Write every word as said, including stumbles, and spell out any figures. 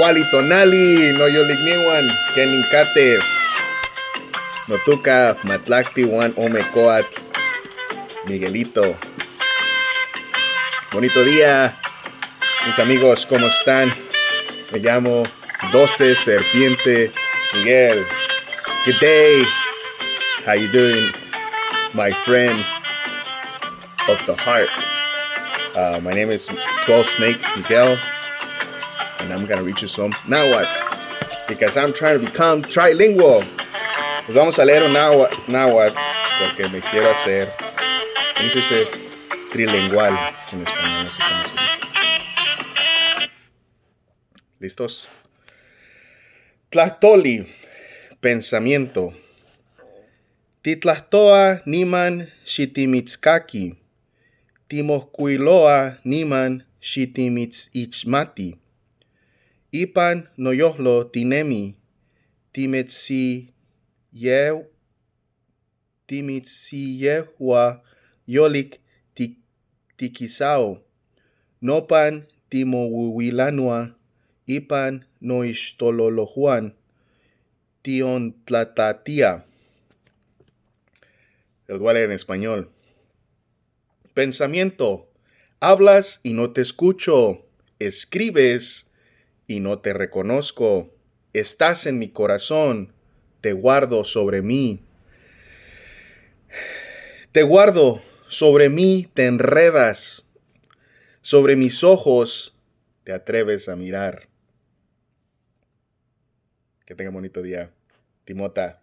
Kuali tonali, noyolikniwan, kenin katej? Notuka Matlakti Wan Ome Koatl, Miguelito. Bonito día, mis amigos, ¿cómo están? Me llamo Doce Serpiente Miguel. Good day. How you doing, my friend of the heart? Uh, my name is Twelve Snake Miguel, and I'm gonna read you some Nahuatl because I'm trying to become trilingual. Pues vamos a leer un Nahuatl, Nahuatl, porque me quiero hacer, ¿cómo se dice? Trilingual en español, no sé cómo se dice. ¿Listos? Tlahtoli, pensamiento. Titlahtoa niman xitimitskaki. Timokuiloa niman xitimitsichmati. Ipan noyojlo tinemi, timetsiyehu-, timitsiyehuayolik ti-, tikisao. Nopan timohuihuilanua, ipan noixtololohuan tiontlatatia. El duele en español. Pensamiento, hablas y no te escucho, escribes y no te reconozco. Estás en mi corazón, te guardo sobre mí. Te guardo sobre mí, te enredas sobre mis ojos, te atreves a mirar. Que tengan bonito día. Timota.